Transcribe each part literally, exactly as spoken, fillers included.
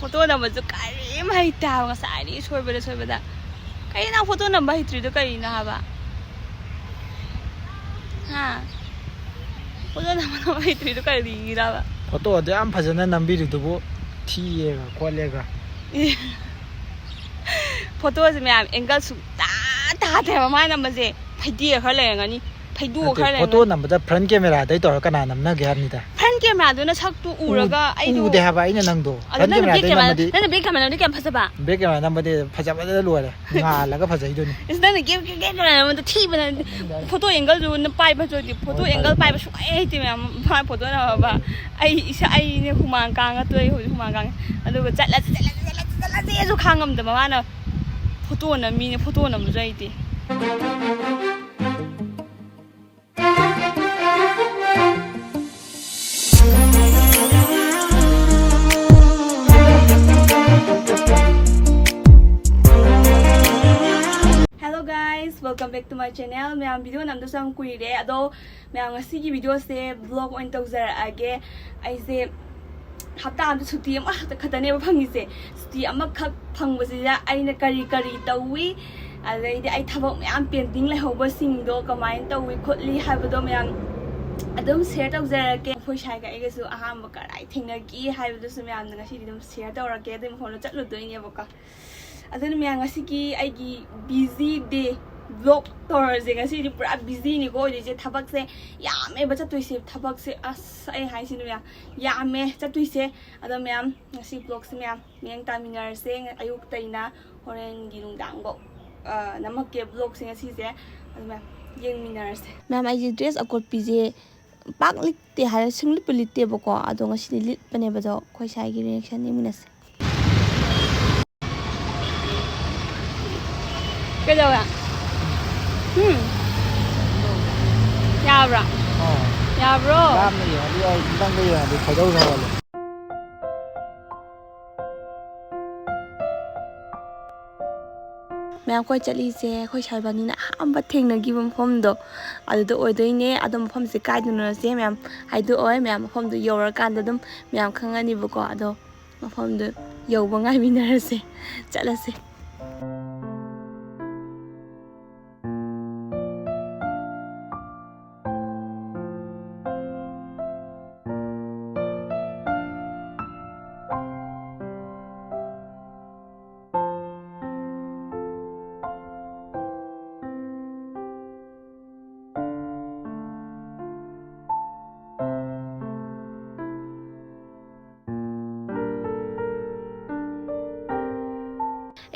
Photo ꯅꯝꯕꯁꯨ ꯀꯔꯤꯝ ꯍꯩꯇꯦ ꯍꯥꯏꯕ, ꯉꯁꯥꯏꯗꯒꯤ ꯁꯣꯏꯕꯗ ꯁꯣꯏꯕꯗ꯫ ꯀꯩꯅꯣ ꯅꯪ ꯐꯣꯇꯣ ꯅꯝꯕ ꯍꯩꯇ꯭ꯔꯤꯗꯣ ꯀꯩꯅꯣ ꯍꯥꯏꯕ? ꯍꯥ? ꯐꯣꯇꯣ ꯅꯝꯕ ꯅꯝꯕ ꯍꯩꯇ꯭ꯔꯤꯗꯣ ꯀꯔꯤꯒꯤꯔꯕ? ꯐꯣꯇꯣ ꯑꯗꯨ ꯌꯥꯝ ꯐꯖꯅ ꯅꯝꯕꯤꯔꯤꯗꯨꯕꯨ ꯊꯤꯌꯦꯒ ꯈꯣꯠꯂꯦꯒ꯫ ꯐꯣꯇꯣꯁꯦ ꯃꯌꯥꯝ ꯑꯦꯡꯒꯜ ꯁꯨꯡꯇꯥ ꯇꯥꯗꯦꯕ ꯃꯥꯅ ꯅꯝꯕꯁꯦ꯫ ꯐꯩꯗꯦꯛ ꯈꯔ ꯂꯩꯔꯝꯒꯅꯤ, ꯐꯩꯗꯣꯛ ꯅꯠꯇꯦ, ꯈꯔ ꯐꯣꯇꯣ ꯂꯩꯔꯝꯒꯅꯤ꯫ ꯅꯝꯕꯗ ꯐ꯭ꯔꯟ ꯀꯦꯃꯦꯔꯥꯗꯩ ꯇꯧꯔ ꯀꯅꯥ ꯅꯝꯅꯒꯦ ꯍꯥꯏꯕꯅꯤꯗ? ꯐ꯭ꯔꯟ ꯀꯦꯃꯦꯔꯥꯗꯨꯅ ꯁꯛꯇꯨ ꯎ-, ꯎꯔꯒ ꯑꯩꯗꯣ ꯎꯗꯦ ꯍꯥꯏꯕ ꯑꯩꯅ ꯅꯪꯗꯣ꯫ ꯑꯗꯣ ꯐ꯭ꯔꯟ ꯅꯪꯅ ꯕꯦꯛ ꯀꯦꯃꯦꯔꯥꯗꯩ ꯀꯦꯃꯦꯔꯥ, ꯅꯝꯃꯗꯤ ꯅꯪꯅ ꯕꯦꯛ ꯀꯦꯃꯦꯔꯥꯗꯨꯗꯤ ꯀꯌꯥꯝ ꯐꯖꯕ? ꯕꯦꯛ ꯀꯦꯃꯦꯔꯥ ꯅꯝꯕꯗꯤ ꯐꯖꯕꯗ ꯂꯣꯏꯔꯦ, ꯉꯥꯜꯂꯒ ꯐꯖꯩꯗꯨꯅꯤ꯫ ꯏꯁ, ꯅꯪꯅ ꯀꯦꯝ ꯀꯦꯝ ꯀꯦꯝ ꯀꯦꯝ ꯅꯝꯕꯗꯣ ꯊꯤꯕꯅ꯫ ꯐꯣꯇꯣ ꯑꯦꯡꯒꯜꯗꯨ ꯅ ꯄꯥꯏꯕꯁꯨ ꯍꯩꯇꯦ, ꯐꯣꯇꯣ ꯍꯣꯏ, ꯑꯦꯡꯒꯜ ꯐꯔꯦ, ꯄꯥꯏꯕ ꯐꯔꯦ꯫ ꯁꯨꯡꯍꯩ ꯍꯩꯇꯦ ꯃꯌꯥꯝ꯫ ꯃꯥ ꯐꯣꯇꯣ ꯅꯝꯃꯕ ꯑꯩ ꯏꯁꯥ, ꯑꯩꯅꯦ ꯍꯨꯃꯥꯡ ꯀꯥꯡꯉ ꯇꯣꯛꯑꯦ ꯍꯧꯖꯤꯛ, ꯍꯨꯃꯥꯡ ꯀꯥꯡꯉꯦ꯫ ꯑꯗꯨꯒ ꯆꯠꯂꯁꯤ, ꯆꯠꯂꯁꯤ, ꯆꯠꯂꯁꯤ, ꯆꯠꯂꯁꯤ ꯑꯁꯨ ꯈꯥꯡ ꯉꯝꯗꯕ ꯃꯥꯅ꯫ ꯐꯣꯇꯣ ꯅꯝꯃꯤꯅꯦ, ꯐꯣꯇꯣ ꯅꯝꯕꯁꯨ ꯍꯩꯇꯦ꯫ Hello guys, welcome back to my channel. ꯃꯌꯥꯝ video ꯅꯝꯗꯁꯨ ꯌꯥꯝ ꯀꯨꯏꯔꯦ, ꯑꯗꯣ ꯃꯌꯥꯝ ꯉꯁꯤꯒꯤ videoꯁꯦ vlog ꯑꯣꯏꯅ ꯇꯧꯖꯔꯛꯑꯒꯦ꯫ ꯑꯩꯁꯦ ꯍꯞꯇꯥ ꯑꯃꯗ ꯁꯨꯇꯤ ꯑꯃꯈꯛꯇ ꯈꯛꯇꯅꯦꯕ ꯐꯪꯉꯤꯁꯦ꯫ ꯁꯨꯇꯤ ꯑꯃꯈꯛ ꯐꯪꯕꯁꯤꯗ ꯑꯩꯅ ꯀꯔꯤ ꯀꯔꯤ ꯇꯧꯏ, ꯑꯗꯩꯗꯤ ꯑꯩ ꯊꯕꯛ ꯃꯌꯥꯝ pending ꯂꯩꯍꯧꯕꯁꯤꯡꯗꯣ ꯀꯃꯥꯏꯅ ꯇꯧꯏ ꯈꯣꯠꯂꯤ ꯍꯥꯏꯕꯗꯣ ꯃꯌꯥꯝ ꯑꯗꯨꯝ share ꯇꯧꯖꯔꯛꯀꯦ꯫ ꯑꯩꯈꯣꯏ ꯁꯥꯏꯒ ꯑꯩꯒꯁꯨ ꯑꯍꯥꯟꯕ ꯀꯔꯥꯏ ꯊꯦꯡꯅꯈꯤ ꯍꯥꯏꯕꯗꯨꯁꯨ ꯃꯌꯥꯝꯅ ꯉꯁꯤꯗꯤ ꯑꯗꯨꯝ share ꯇꯧꯔꯛꯀꯦ꯫ ꯑꯗꯨꯏ ꯃꯐꯝꯗ ꯆꯠꯂꯨꯗꯣꯏꯅꯦꯕꯀꯣ꯫ ꯑꯗꯨꯅ ꯃꯌꯥꯝ ꯉꯁꯤꯒꯤ ꯑꯩꯒꯤ busy day vlog ꯇꯧꯔꯁꯦ꯫ ꯉꯁꯤꯗꯤ ꯄꯨꯔꯥ busyꯅꯤꯀꯣ ꯑꯣꯏꯗꯣꯏꯁꯦ꯫ ꯊꯕꯛꯁꯦ ꯌꯥꯝꯃꯦꯕ ꯆꯠꯇꯣꯏꯁꯦ꯫ ꯊꯕꯛꯁꯦ ꯑꯁ ꯑꯩ ꯍꯥꯏꯁꯤꯅꯤ ꯃꯌꯥꯝ, ꯌꯥꯝꯃꯦ ꯆꯠꯇꯣꯏꯁꯦ꯫ ꯑꯗꯣ ꯃꯌꯥꯝ ꯉꯁꯤ vlogꯁꯦ ꯃꯌꯥꯝ ꯃꯤꯠꯌꯦꯡ ꯇꯥꯃꯤꯟꯅꯔꯁꯦ꯫ ꯑꯌꯨꯛꯇꯩꯅ ꯍꯣꯔꯦꯟꯒꯤ ꯅꯨꯡꯗꯥꯡꯐꯧ, ꯑ, ꯅꯝꯃꯛꯀꯦ vlogꯁꯦ ꯉꯁꯤꯁꯦ꯫ ꯑꯗꯨ ꯃꯌꯥꯝ ꯌꯦꯡꯃꯤꯟꯅꯔꯁꯦ꯫ ꯃꯌꯥꯝ ꯑꯩꯁꯦ dress ꯑꯀꯣꯠꯄꯤꯁꯦ ꯄꯥꯛ ꯂꯤꯠꯇꯦ ꯍꯥꯏꯔ ꯁꯨꯡꯂꯤꯠꯄꯨ ꯂꯤꯠꯇꯦꯕꯀꯣ꯫ ꯑꯗꯣ ꯉꯁꯤꯗꯤ ꯂꯤꯠꯄꯅꯦꯕ꯫ ꯑꯗꯣ ꯑꯩꯈꯣꯏ ꯁꯥꯏꯒꯤ reaction ꯌꯦꯡꯃꯤꯟꯅꯁꯦ꯫ ꯀꯩꯗꯧꯋꯦ? ꯎꯝ? ꯌꯥꯕ꯭ꯔꯥ? ꯑꯥ꯫ ꯌꯥꯕ꯭ꯔꯣ? ꯂꯥꯞꯅ ꯌꯦꯡꯉꯗꯤ ꯌꯥꯏ, ꯅꯛꯅ ꯌꯦꯡꯉꯗꯤ ꯈꯣꯏꯗꯧ ꯁꯥꯎꯒꯠꯂꯦ꯫ ꯃꯌꯥꯝ, ꯑꯩꯈꯣꯏ ꯆꯠꯂꯤꯁꯦ ꯑꯩꯈꯣꯏ ꯁꯥꯏꯕꯥꯅꯤꯅ ꯑꯍꯥꯟꯕ ꯊꯦꯡꯅꯈꯤꯕ ꯃꯐꯝꯗꯣ ꯑꯗꯨꯗ ꯑꯣꯏꯗꯣꯏꯅꯦ꯫ ꯑꯗꯣ ꯃꯐꯝꯁꯦ ꯀꯥꯏꯗꯅꯣꯁꯦ ꯃꯌꯥꯝ ꯍꯥꯏꯗꯣꯛꯑꯣꯏ, ꯃꯌꯥꯝ ꯃꯐꯝꯗꯣ ꯌꯧꯔꯀꯥꯟꯗ ꯑꯗꯨꯝ ꯃꯌꯥꯝ ꯈꯪꯉꯅꯤꯕꯀꯣ꯫ ꯑꯗꯣ ꯃꯐꯝꯗꯨ ꯌꯧꯕ ꯉꯥꯏꯃꯤꯟꯅꯔꯁꯦ꯫ ꯆꯠꯂꯁꯦ꯫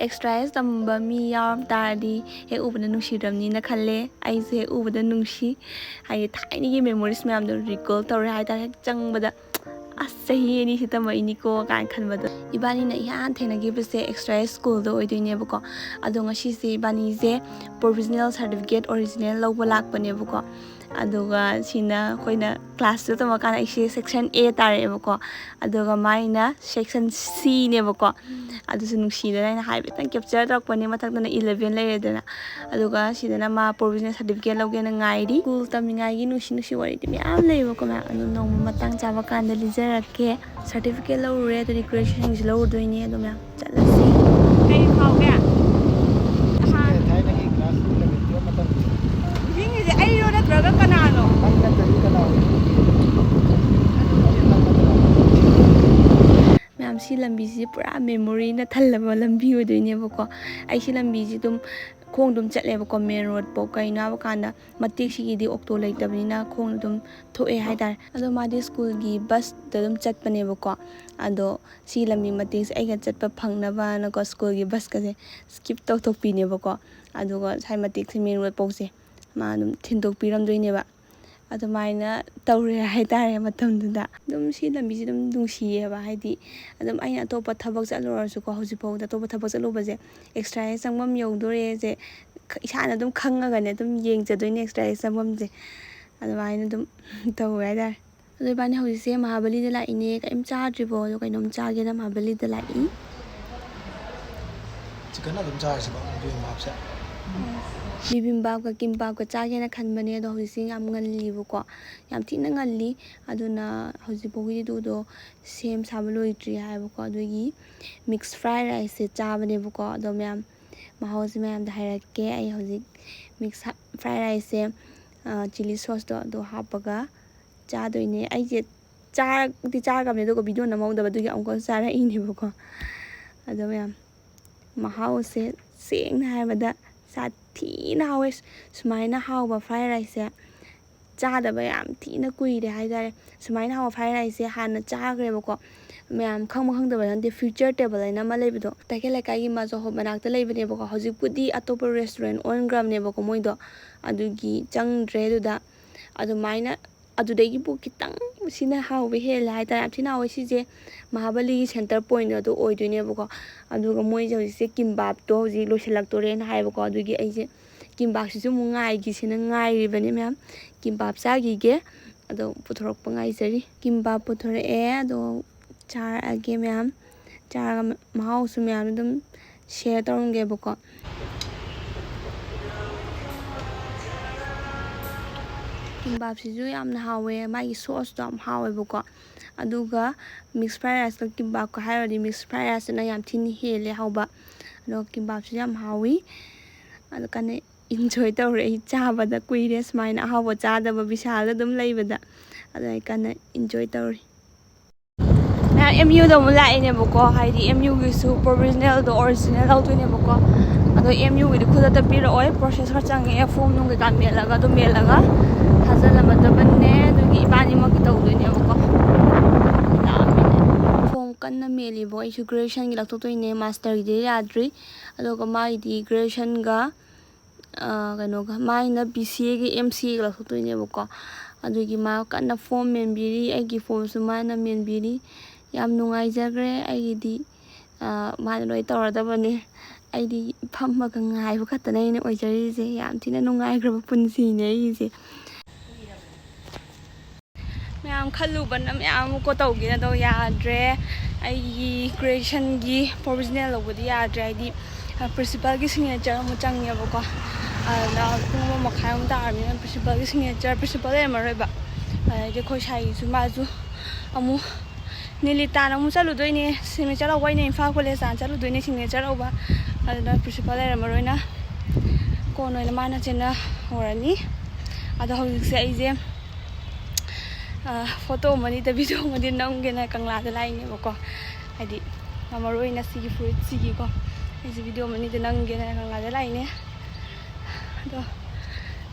ꯑꯦꯛꯁꯇ꯭ꯔꯥ ꯑꯦꯁ ꯇꯝꯕ ꯃꯤ ꯌꯥꯎꯔꯝ ꯇꯥꯔꯗꯤ ꯍꯦꯛ ꯎꯕꯗ ꯅꯨꯡꯁꯤꯔꯝꯅꯤꯅ ꯈꯜꯂꯦ꯫ ꯑꯩꯁꯦ ꯍꯦꯛ ꯎꯕꯗ ꯅꯨꯡꯁꯤ꯫ ꯍꯥꯏꯗꯤ ꯊꯥꯏꯅꯒꯤ ꯃꯦꯃꯣꯔꯤꯁ ꯃꯌꯥꯝꯗꯣ ꯔꯤꯀꯣꯜ ꯇꯧꯔꯦ ꯍꯥꯏꯇꯥꯔꯦ꯫ ꯍꯦꯛ ꯆꯪꯕꯗ "ꯑꯁ, ꯆꯍꯤ ꯑꯅꯤꯁꯤ ꯇꯝꯃꯛꯏꯅꯤꯀꯣ" ꯀꯥꯏꯅ ꯈꯟꯕꯗꯣ꯫ ꯏꯕꯥꯅꯤꯅ ꯏꯍꯥꯟ ꯊꯦꯡꯅꯈꯤꯕꯁꯦ ꯑꯦꯛꯁꯇ꯭ꯔꯥ ꯑꯦꯁ ꯁ꯭ꯀꯨꯜꯗ ꯑꯣꯏꯗꯣꯏꯅꯦꯕꯀꯣ꯫ ꯑꯗꯣ ꯉꯁꯤꯁꯦ ꯏꯕꯥꯅꯤꯁꯦ ꯄ꯭ꯔꯣꯕꯤꯖꯅꯦꯜ ꯁꯥꯔꯇꯤꯐꯤꯀꯦꯠ ꯑꯣꯔꯤꯖꯤꯅꯦꯜ ꯂꯧꯕ ꯂꯥꯛꯄꯅꯦꯕꯀꯣ꯫ ꯑꯗꯨꯒ ꯁꯤꯅ ꯑꯩꯈꯣꯏꯅ ꯀ꯭ꯂꯥꯁ ꯇꯨꯌꯦꯜꯞ ꯇꯝꯃꯀꯥꯟꯗ ꯑꯩꯁꯦ ꯁꯦꯛꯁꯟ ꯑꯦ ꯇꯥꯔꯛꯑꯦꯕꯀꯣ꯫ ꯑꯗꯨꯒ ꯃꯥꯏꯅ ꯁꯦꯛꯁꯟ ꯁꯤꯅꯦꯕꯀꯣ꯫ ꯑꯗꯨꯁꯨ ꯅꯨꯡꯁꯤꯗꯅ ꯑꯩꯅ ꯍꯥꯏꯐꯦꯠꯇꯪ ꯀꯦꯞꯆꯔ ꯇꯧꯔꯛꯄꯅꯦ꯫ ꯃꯊꯛꯇꯅ ꯏꯂꯚꯦꯟ ꯂꯩꯔꯦꯗꯅ꯫ ꯑꯗꯨꯒ ꯁꯤꯗꯅ ꯃꯥ ꯄ꯭ꯔꯣꯕꯤꯖꯅꯦꯜ ꯁꯥꯔꯇꯤꯐꯤꯀꯦꯠ ꯂꯧꯒꯦꯅ ꯉꯥꯏꯔꯤ꯫ ꯁ꯭ꯀꯨꯜ ꯇꯝꯃꯤꯉꯥꯏꯒꯤ ꯅꯨꯡꯁꯤ ꯅꯨꯡꯁꯤ ꯋꯥꯔꯤꯗꯤ ꯃꯌꯥꯝ ꯂꯩꯌꯦꯕꯀꯣ ꯃꯌꯥꯝ꯫ ꯑꯗꯨ ꯅꯣꯡꯃ ꯃꯇꯥꯡ ꯆꯥꯕ ꯀꯥꯟꯗ ꯂꯤꯖꯔꯛꯀꯦ꯫ ꯁꯥꯔꯇꯤꯐꯤꯀꯦꯠ ꯂꯧꯔꯨꯔꯦ, ꯑꯗꯨ ꯗꯦꯀꯣꯔꯦꯁꯟꯁꯤꯡꯁꯨ ꯂꯧꯔꯨꯗꯣꯏꯅꯦ꯫ ꯑꯗꯣ ꯃꯌꯥꯝ ꯆꯠꯂꯁꯤ꯫ ꯀꯩ ꯐꯥꯎꯒꯦ? ꯑꯍꯥꯟ- ꯊꯥꯏꯅꯒꯤ ꯀ꯭ꯂꯥꯁ ꯏꯂꯚꯦꯟ ꯇꯨꯌꯦꯜꯞ ꯃꯇꯝꯒꯤ꯫ ꯅꯤꯡꯁꯤꯡꯉꯤꯁꯦ ꯑꯩꯔꯣ ꯅꯠꯇ꯭ꯔꯒ ꯀꯅꯥꯅꯣ? ꯅꯪ ꯅꯠꯇ꯭ꯔꯗꯤ ꯀꯅꯥ ꯑꯣꯏꯅꯤ? ꯃꯌꯥꯝ, ꯁꯤ ꯂꯝꯕꯤꯁꯤ ꯄꯨꯔꯥ ꯃꯦꯃꯣꯔꯤꯅ ꯊꯜꯂꯕ ꯂꯝꯕꯤ ꯑꯣꯏꯗꯣꯏꯅꯦꯕꯀꯣ꯫ ꯑꯩ ꯁꯤ ꯂꯝꯕꯤꯁꯤ ꯑꯗꯨꯝ ꯈꯣꯡ ꯑꯗꯨꯝ ꯆꯠꯂꯦꯕꯀꯣ, ꯃꯦꯟ ꯔꯣꯗ ꯐꯥꯎ꯫ ꯀꯩꯅꯣ ꯍꯥꯏꯕ ꯀꯥꯟꯗ ꯃꯇꯦꯛꯁꯤꯒꯤꯗꯤ ꯑꯣꯛꯇꯣ ꯂꯩꯇꯕꯅꯤꯅ ꯈꯣꯡ ꯑꯗꯨꯝ ꯊꯣꯛꯑꯦ ꯍꯥꯏꯇꯥꯔꯦ꯫ ꯑꯗꯣ ꯃꯥꯗꯤ ꯁ꯭ꯀꯨꯜꯒꯤ ꯕꯁꯇ ꯑꯗꯨꯝ ꯆꯠꯄꯅꯦꯕꯀꯣ꯫ ꯑꯗꯣ ꯁꯤ ꯂꯝꯕꯤ ꯃꯇꯦꯛꯁꯦ ꯑꯩꯒ ꯆꯠꯄ ꯐꯪꯅꯕꯅꯀꯣ ꯁ꯭ꯀꯨꯜꯒꯤ ꯕꯁꯀꯁꯦ ꯁ꯭ꯀꯤꯞ ꯇꯧꯊꯣꯛꯄꯤꯅꯦꯕꯀꯣ꯫ ꯑꯗꯨꯒ ꯁ꯭ꯋꯥꯏ ꯃꯇꯦꯛꯁꯦ ꯃꯦꯟ ꯔꯣꯗ ꯐꯥꯎꯁꯦ ꯃꯥ ꯑꯗꯨꯝ ꯊꯤꯟꯗꯣꯛꯄꯤꯔꯝꯗꯣꯏꯅꯦꯕ꯫ ꯑꯗꯨꯃꯥꯏꯅ ꯇꯧꯔꯦ ꯍꯥꯏꯇꯥꯔꯦ ꯃꯇꯝꯗꯨꯗ꯫ ꯑꯗꯨꯝ ꯁꯤ ꯂꯝꯕꯤꯁꯦ ꯑꯗꯨꯝ ꯅꯨꯡꯁꯤꯌꯦꯕ, ꯍꯥꯏꯗꯤ ꯑꯗꯨꯝ ꯑꯩꯅ ꯑꯇꯣꯞꯄ ꯊꯕꯛ ꯆꯠꯂꯨꯔꯁꯨꯀꯣ, ꯍꯧꯖꯤꯛꯐꯥꯎꯗ ꯑꯇꯣꯞꯄ ꯊꯕꯛ ꯆꯠꯂꯨꯕꯁꯦ ꯑꯦꯛꯁꯇ꯭ꯔꯥ ꯑꯦꯁ ꯆꯪꯐꯝ ꯌꯧꯗꯣꯔꯦꯁꯦ ꯏꯁꯥꯅ ꯑꯗꯨꯝ ꯈꯪꯉꯒꯅꯦ ꯑꯗꯨꯝ ꯌꯦꯡꯖꯗꯣꯏꯅꯦ ꯑꯦꯛꯁꯇ꯭ꯔꯥ ꯑꯦꯁ ꯆꯪꯐꯝꯁꯦ꯫ ꯑꯗꯨꯃꯥꯏꯅ ꯑꯗꯨꯝ ꯇꯧꯋꯦ ꯍꯥꯏꯇꯥꯔꯦ꯫ ꯑꯗꯣ ꯏꯕꯥꯅꯤ ꯍꯧꯖꯤꯛꯁꯦ ꯃꯍꯥꯕꯂꯤꯗ ꯂꯥꯛꯏꯅꯦ꯫ ꯀꯔꯤꯝ ꯆꯥꯗ꯭ꯔꯤꯕꯣ? ꯑꯗꯣ ꯀꯩꯅꯣꯝ ꯆꯥꯒꯦꯅ ꯃꯍꯥꯕꯂꯤꯗ ꯂꯥꯛꯏ꯫ ꯆꯤꯛꯀꯟ ꯑꯗꯨꯝ ꯆꯥꯔꯁꯤꯀꯣ, ꯕꯤꯕꯤꯝ ꯍꯥꯞꯁꯦ꯫ ꯕꯤꯕꯤꯝꯕꯥꯞꯀ ꯀꯤꯝꯕꯥꯞꯀ ꯆꯥꯒꯦꯅ ꯈꯟꯕꯅꯦ, ꯑꯗꯣ ꯍꯧꯖꯤꯛꯁꯤ ꯌꯥꯝ ꯉꯜꯂꯤꯕꯀꯣ, ꯌꯥꯝ ꯊꯤꯅ ꯉꯜꯂꯤ꯫ ꯑꯗꯨꯅ ꯍꯧꯖꯤꯛꯐꯥꯎꯒꯤꯗꯤ ꯑꯗꯨꯗꯣ ꯁꯦꯝ ꯁꯥꯕ ꯂꯣꯏꯗ꯭ꯔꯤ ꯍꯥꯏꯕꯀꯣ꯫ ꯑꯗꯨꯒꯤ ꯃꯤꯛꯁ ꯐ꯭ꯔꯥꯏ ꯔꯥꯏꯁꯁꯦ ꯆꯥꯕꯅꯦꯕꯀꯣ꯫ ꯑꯗꯣ ꯃꯌꯥꯝ, ꯃꯍꯥꯎꯁꯦ ꯃꯌꯥꯝꯗ ꯍꯥꯏꯔꯛꯀꯦ꯫ ꯑꯩ ꯍꯧꯖꯤꯛ ꯃꯤꯛꯁ ꯐ꯭ꯔꯥꯏ ꯔꯥꯏꯁꯁꯦ, ꯆꯤꯂꯤ ꯁꯣꯁꯇꯣ ꯑꯗꯨ ꯍꯥꯞꯄꯒ ꯆꯥꯗꯣꯏꯅꯦ꯫ ꯑꯩꯁꯦ ꯆꯥꯗꯤ ꯆꯥꯈ꯭ꯔꯕꯅꯦ, ꯑꯗꯨꯒ ꯚꯤꯗꯤꯑꯣ ꯅꯝꯍꯧꯗꯕ, ꯑꯗꯨꯒꯤ ꯑꯃꯨꯛꯀ ꯆꯥꯔꯛꯏꯅꯦꯕꯀꯣ꯫ ꯑꯗꯣ ꯃꯌꯥꯝ, ꯃꯍꯥꯎꯁꯦ ꯁꯦꯡꯅ ꯍꯥꯏꯔꯕꯗ ꯁꯥꯊꯤꯅ ꯍꯥꯎꯋꯦ꯫ ꯁꯨꯃꯥꯏꯅ ꯍꯥꯎꯕ ꯐ꯭ꯔꯥꯏ ꯔꯥꯏꯁꯁꯦ ꯆꯥꯗꯕ ꯌꯥꯝ ꯊꯤꯅ ꯀꯨꯏꯔꯦ ꯍꯥꯏꯇꯥꯔꯦ꯫ ꯁꯨꯃꯥꯏꯅ ꯍꯥꯎꯕ ꯐ꯭ꯔꯥꯏ ꯔꯥꯏꯁꯁꯦ ꯍꯥꯟꯅ ꯆꯥꯈ꯭ꯔꯦꯕꯀꯣ꯫ ꯃꯌꯥꯝ ꯈꯪꯕ ꯈꯪꯗꯕ ꯈꯪꯗꯦ, ꯐ꯭ꯌꯨꯆꯔ ꯇꯦꯕꯜ ꯍꯥꯏꯅ ꯑꯃ ꯂꯩꯕꯗꯣ, ꯇꯈꯦꯜ ꯂꯩꯀꯥꯏꯒꯤ ꯃꯥꯖꯣ ꯍꯣꯞ ꯃꯅꯥꯛꯇ ꯂꯩꯕꯅꯦꯕꯀꯣ꯫ ꯍꯧꯖꯤꯛꯄꯨꯗꯤ ꯑꯇꯣꯞꯄ ꯔꯦꯁꯇꯨꯔꯦꯟ ꯑꯣꯟꯈ꯭ꯔꯕꯅꯦꯕꯀꯣ ꯃꯣꯏꯗꯣ, ꯑꯗꯨꯒꯤ ꯆꯪꯗ꯭ꯔꯦ ꯑꯗꯨꯗ꯫ ꯑꯗꯨꯃꯥꯏꯅ ꯑꯗꯨꯗꯒꯤꯕꯨ ꯈꯤꯇꯪ ꯁꯤꯅ ꯍꯥꯎꯕ ꯍꯦꯜꯂꯦ ꯍꯥꯏꯇꯥꯔꯦ꯫ ꯌꯥꯝ ꯊꯤꯅ ꯍꯥꯎꯋꯦ꯫ ꯁꯤꯁꯦ ꯃꯍꯥꯕꯂꯤꯒꯤ ꯁꯦꯟꯇꯔ ꯄꯣꯏꯟ ꯑꯗꯨ ꯑꯣꯏꯗꯣꯏꯅꯦꯕꯀꯣ꯫ ꯑꯗꯨꯒ ꯃꯣꯏꯁꯦ ꯍꯧꯖꯤꯛꯁꯦ ꯀꯤꯝꯕꯥꯞꯇꯣ ꯍꯧꯖꯤꯛ ꯂꯣꯏꯁꯤꯜꯂꯛꯇꯣꯔꯦꯅ ꯍꯥꯏꯕꯀꯣ꯫ ꯑꯗꯨꯒꯤ ꯑꯩꯁꯦ ꯀꯤꯝꯕꯥꯞꯁꯤꯁꯨ ꯑꯃꯨꯛ ꯉꯥꯏꯈꯤꯁꯤꯅ ꯉꯥꯏꯔꯤꯕꯅꯦ ꯃꯌꯥꯝ꯫ ꯀꯤꯝꯕꯥꯞ ꯆꯥꯈꯤꯒꯦ꯫ ꯑꯗꯣ ꯄꯨꯊꯣꯔꯛꯄ ꯉꯥꯏꯖꯔꯤ꯫ ꯀꯤꯝꯕꯥꯞ ꯄꯨꯊꯣꯔꯛꯑꯦ꯫ ꯑꯗꯣ ꯆꯥꯔꯛꯑꯒꯦ ꯃꯌꯥꯝ꯫ ꯆꯥꯔꯒ ꯃꯍꯥꯎꯁꯨ ꯃꯌꯥꯝ ꯑꯗꯨꯝ ꯁꯤꯌꯔ ꯇꯧꯔꯝꯒꯦꯕꯀꯣ꯫ ꯀꯤꯝꯕꯥꯞꯁꯤꯁꯨ ꯌꯥꯝꯅ ꯍꯥꯎꯋꯦ, ꯃꯥꯒꯤ ꯁꯣꯁꯇꯣ ꯌꯥꯝ ꯍꯥꯎꯋꯦꯕꯀꯣ꯫ ꯑꯗꯨꯒ ꯃꯤꯛꯁ ꯐ꯭ꯔꯥꯏ ꯔꯥꯏꯁꯀ ꯀꯤꯝꯕꯥꯞꯀ ꯍꯥꯏꯔꯨꯔꯗꯤ ꯃꯤꯛꯁ ꯐ꯭ꯔꯥꯏ ꯔꯥꯏꯁꯁꯤꯅ ꯌꯥꯝ ꯊꯤꯅ ꯍꯦꯜꯂꯦ ꯍꯥꯎꯕ꯫ ꯑꯗꯣ ꯀꯤꯝꯕꯥꯞꯁꯤꯁꯨ ꯌꯥꯝ ꯍꯥꯎꯋꯤ꯫ ꯑꯗꯣ ꯀꯟꯅ ꯏꯟꯖꯣꯏ ꯇꯧꯔꯦ꯫ ꯑꯩ ꯆꯥꯕꯗ ꯀꯨꯏꯔꯦ ꯁꯨꯃꯥꯏꯅ ꯑꯍꯥꯎꯕ ꯆꯥꯗꯕ, ꯕꯤꯁꯥꯜꯗ ꯑꯗꯨꯝ ꯂꯩꯕꯗ꯫ ꯑꯗꯣ ꯑꯩ ꯀꯟꯅ ꯏꯟꯖꯣꯏ ꯇꯧꯔꯤ꯫ ꯑꯦꯝ ꯌꯨꯗ ꯑꯃꯨꯛ ꯂꯥꯛꯏꯅꯦꯕꯀꯣ, ꯍꯥꯏꯗꯤ ꯑꯦꯝ ꯌꯨꯒꯤꯁꯨ ꯄ꯭ꯔꯣꯕꯤꯖꯅꯦꯜꯗꯣ ꯑꯣꯔꯤꯖꯤꯅꯦꯜ ꯂꯧꯗꯣꯏꯅꯦꯕꯀꯣ꯫ ꯑꯗꯣ ꯑꯦꯝ ꯌꯨꯒꯤꯗꯤ ꯈꯨꯗꯛꯇ ꯄꯤꯔꯛꯑꯣꯏ, ꯄ꯭ꯔꯣꯁꯦꯁ ꯈꯔ ꯆꯪꯉꯛꯑꯦ, ꯐꯣꯝ ꯅꯨꯡ ꯀꯩꯀꯥ ꯃꯦꯜꯂꯒ ꯑꯗꯨꯝ ꯃꯦꯜꯂꯒ ꯊꯥꯖꯤꯜꯂꯝꯃꯗꯕꯅꯦ꯫ ꯑꯗꯨꯒꯤ ꯏꯕꯥꯅꯤꯃꯛꯀꯤ ꯇꯧꯗꯣꯏꯅꯦꯕꯀꯣ꯫ ꯂꯥꯛꯑꯝꯃꯤꯅꯦ꯫ ꯐꯣꯝ ꯀꯟꯅ ꯃꯦꯜꯂꯤꯕꯣ꯫ ꯑꯩꯁꯨ ꯒ꯭ꯔꯦꯖꯨꯑꯦꯁꯟꯒꯤ ꯂꯧꯊꯣꯛꯇꯣꯏꯅꯦ, ꯃꯥꯁꯇꯔꯒꯤꯗꯤ ꯌꯥꯗ꯭ꯔꯤ꯫ ꯑꯗꯨꯒ ꯃꯥꯒꯤꯗꯤ ꯒ꯭ꯔꯦꯖꯨꯑꯦꯁꯟꯒ ꯑ, ꯀꯩꯅꯣꯒ, ꯃꯥꯏꯅ ꯕꯤ ꯁꯤ ꯑꯦꯒꯤ ꯑꯦꯝ ꯁꯤ ꯑꯦꯒ ꯂꯧꯊꯣꯛꯇꯣꯏꯅꯦꯕꯀꯣ꯫ ꯑꯗꯨꯒꯤ ꯃꯥ ꯀꯟꯅ ꯐꯣꯝ ꯃꯦꯟꯕꯤꯔꯤ, ꯑꯩꯒꯤ ꯐꯣꯝꯁꯨ ꯃꯥꯅ ꯃꯦꯟꯕꯤꯔꯤ꯫ ꯌꯥꯝ ꯅꯨꯡꯉꯥꯏꯖꯈ꯭ꯔꯦ꯫ ꯑꯩꯒꯤꯗꯤ, ꯑ, ꯃꯥꯅ ꯂꯣꯏ ꯇꯧꯔꯗꯕꯅꯦ꯫ ꯑꯩꯗꯤ ꯐꯝꯃꯒ ꯉꯥꯏꯕ ꯈꯛꯇꯅꯦ ꯑꯩꯅ ꯑꯣꯏꯖꯔꯤꯁꯦ꯫ ꯌꯥꯝ ꯊꯤꯅ ꯅꯨꯡꯉꯥꯏꯈ꯭ꯔꯕ ꯄꯨꯟꯁꯤꯅꯦ ꯑꯩꯒꯤꯁꯦ꯫ ꯃꯌꯥꯝ ꯈꯜꯂꯨꯕꯅ ꯃꯌꯥꯝ ꯑꯃ ꯀꯣ ꯇꯧꯒꯦꯅ ꯇꯧ ꯌꯥꯗ꯭ꯔꯦ꯫ ꯑꯩꯒꯤ ꯒ꯭ꯔꯦꯖꯨꯑꯦꯁꯟꯒꯤ ꯄ꯭ꯔꯣꯕꯤꯖꯅꯦꯜ ꯂꯧꯕꯗꯤ ꯌꯥꯗ꯭ꯔꯦ, ꯍꯥꯏꯗꯤ ꯄ꯭ꯔꯤꯟꯁꯤꯄꯜꯒꯤ ꯁꯤꯒꯅꯦꯆꯔ ꯑꯃꯨꯛ ꯆꯪꯉꯦꯕꯀꯣ꯫ ꯑꯗꯨꯅ ꯄꯨꯡ ꯑꯃ ꯃꯈꯥꯏꯃꯨꯛ ꯇꯥꯔꯕꯅꯤꯅ ꯄ꯭ꯔꯤꯟꯁꯤꯄꯜꯒꯤ ꯁꯤꯒꯅꯦꯆꯔ, ꯄ꯭ꯔꯤꯟꯁꯤꯄꯜ ꯂꯩꯔꯝꯃꯔꯣꯏꯕ꯫ ꯑꯗꯩꯗꯤ ꯑꯩꯈꯣꯏ ꯁꯥꯏꯁꯨ, ꯃꯥꯁꯨ ꯑꯃꯨꯛ ꯅꯤꯂꯤꯇꯥꯟ ꯑꯃꯨꯛ ꯆꯠꯂꯨꯗꯣꯏꯅꯦ, ꯁꯤꯒꯅꯦꯆꯔ ꯂꯧꯕ꯫ ꯑꯩꯅ ꯏꯝꯐꯥꯜ ꯀꯣꯂꯦꯖ ꯇꯥꯟꯅ ꯆꯠꯂꯨꯗꯣꯏꯅꯦ ꯁꯤꯒꯅꯦꯆꯔ ꯂꯧꯕ꯫ ꯑꯗꯨꯅ ꯄ꯭ꯔꯤꯟꯁꯤꯄꯜ ꯂꯩꯔꯝꯃꯔꯣꯏꯅ ꯀꯣꯟꯅ ꯑꯣꯏꯅ ꯃꯥꯅ ꯆꯦꯟꯅꯍꯧꯔꯅꯤ꯫ ꯑꯗꯣ ꯍꯧꯖꯤꯛꯁꯦ ꯑꯩꯁꯦ ꯐꯣꯇꯣ ꯑꯃꯅꯤꯗ ꯚꯤꯗꯤꯑꯣ ꯑꯃꯗꯤ ꯅꯝꯒꯦꯅ ꯀꯪꯂꯥꯗ ꯂꯥꯛꯏꯅꯦꯕꯀꯣ꯫ ꯍꯥꯏꯗꯤ ꯃꯔꯨ ꯑꯣꯏꯅ ꯁꯤꯒꯤ ꯐꯨꯔꯤꯠꯁꯤꯒꯤꯀꯣ, ꯑꯩꯁꯦ ꯚꯤꯗꯤꯑꯣ ꯑꯃꯅꯤꯗ ꯅꯝꯒꯦꯅ ꯀꯪꯂꯥꯗ ꯂꯥꯛꯏꯅꯦ꯫ ꯑꯗꯣ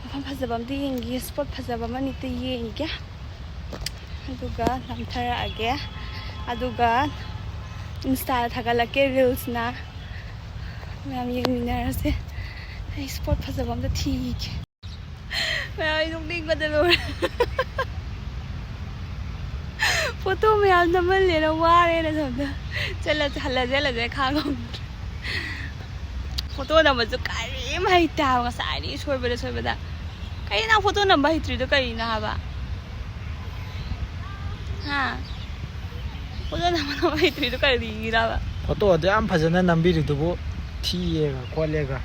ꯃꯐꯝ ꯐꯖꯕ ꯑꯝꯇ ꯌꯦꯡꯒꯦ, ꯁ꯭ꯄꯣꯠ ꯐꯖꯕ ꯑꯃꯅꯤꯇ ꯌꯦꯡꯒꯦ꯫ ꯑꯗꯨꯒ ꯅꯝꯊꯔꯛꯑꯒꯦ꯫ ꯑꯗꯨꯒ ꯏꯟꯁꯇꯥꯗ ꯊꯥꯒꯠꯂꯛꯀꯦ, ꯔꯤꯜꯁꯅ꯫ ꯃꯌꯥꯝ ꯌꯦꯡꯃꯤꯟꯅꯔꯁꯦ꯫ ꯑꯩ ꯁ꯭ꯄꯣꯠ ꯐꯖꯕ ꯑꯝꯇ ꯊꯤꯒꯦ꯫ ꯃꯌꯥꯝ ꯑꯩ ꯅꯣꯛꯅꯤꯡꯕꯗ ꯂꯣꯏꯔꯦ꯫ ꯐꯣꯇꯣ ꯃꯌꯥꯝ ꯅꯝꯃꯜꯂꯦꯅ ꯋꯥꯔꯦꯅ ꯁꯣꯝꯗ꯫ ꯆꯠꯂꯁꯦ, ꯍꯜꯂꯁꯦ, ꯍꯜꯂꯁꯦ, ꯈꯥꯡ ꯉꯝꯗ꯭ꯔꯦ꯫ ꯐꯣꯇꯣ ꯅꯝꯕꯁꯨ ꯀꯔꯤꯝ ꯍꯩꯇꯦ ꯍꯥꯏꯕ, ꯉꯁꯥꯏꯗꯒꯤ ꯁꯣꯏꯕꯗ ꯁꯣꯏꯕꯗ꯫ ꯀꯩꯅꯣ ꯅꯪ ꯐꯣꯇꯣ ꯅꯝꯕ ꯍꯩꯇ꯭ꯔꯤꯗꯣ ꯀꯔꯤꯅꯣ ꯍꯥꯏꯕ? ꯍꯥ? ꯐꯣꯇꯣ ꯅꯝꯕ ꯅꯝꯕ ꯍꯩꯇ꯭ꯔꯤꯗꯣ ꯀꯔꯤꯒꯤꯔꯕ? ꯐꯣꯇꯣ ꯑꯗꯨ ꯌꯥꯝ ꯐꯖꯅ ꯅꯝꯕꯤꯔꯤꯗꯨꯕꯨ ꯊꯤꯌꯦꯒ ꯈꯣꯠꯂꯦꯒ꯫